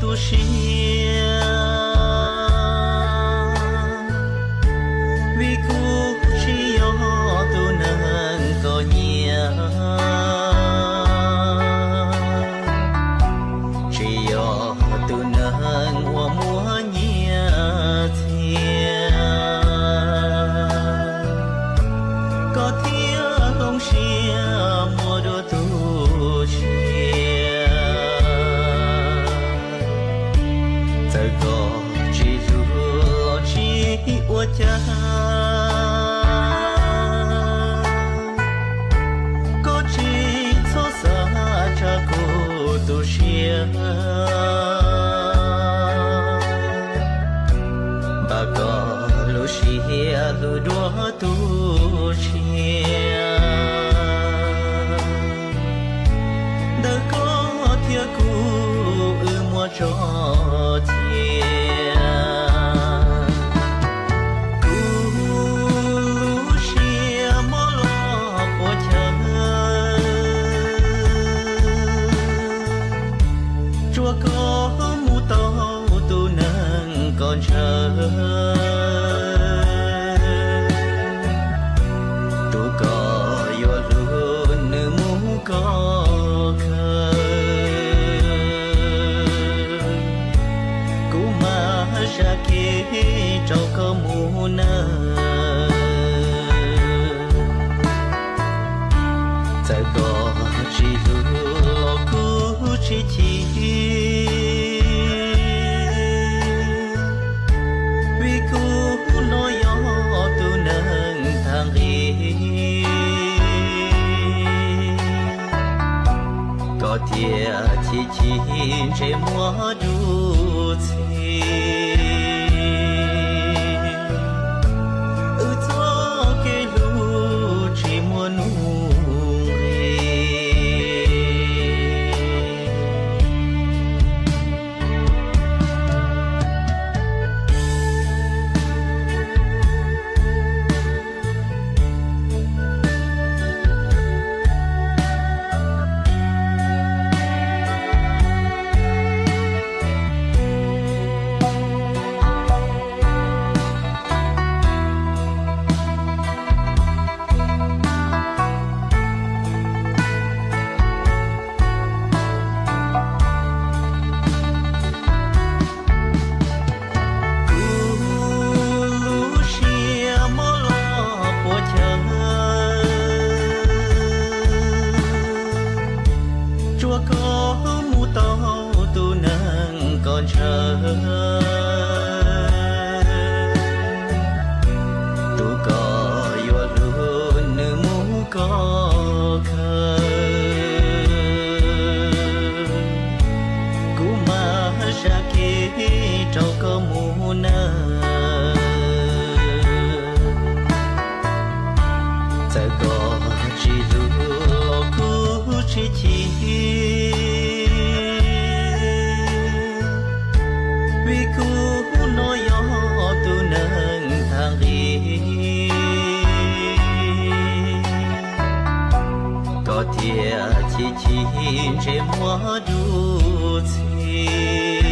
tu siab, vim kuv tsis yog tus neeg koj nyiam, tsis yog tus neeg uas muaj nyiaj txiag. Koj thiaj hloov siab muab dua tu siab. Txawm koj tsis hlub los tsis ua cas, koj tsis txhob xav tshaj kuv tu siab. Npaj koj lub siab hlub dua tu siab. Ntawm koj thiab kuv wb muaj tso thiab. Kuv lub siab mob los puas chaw, tsuas koj mus tau tus neeg koj ntshaw. Tus koj yuav hlub nws mus koj khaws, kuv mam sam kev rau koj mus nawb. Txawm koj tsis hlub los kuv tsis chim, vim kuv no yog tus neeg tag nqi. Koj thiaj chim chim ntsej muag dub txig, wb txoj kev hlub tsis muaj nuj nqis. Kuv lub siab mob los puas chaw, tsuas koj mus tau tus neeg koj ntshaw. Tus koj yuav hlub nws mus koj khaws, kuv mam sam kev rau koj mus nawb. Txawm koj tsis hlub los kuv tsis chim, vim kuv no yog tus neeg tag nqi. Koj thiaj chim chim ntsej muag dub txig,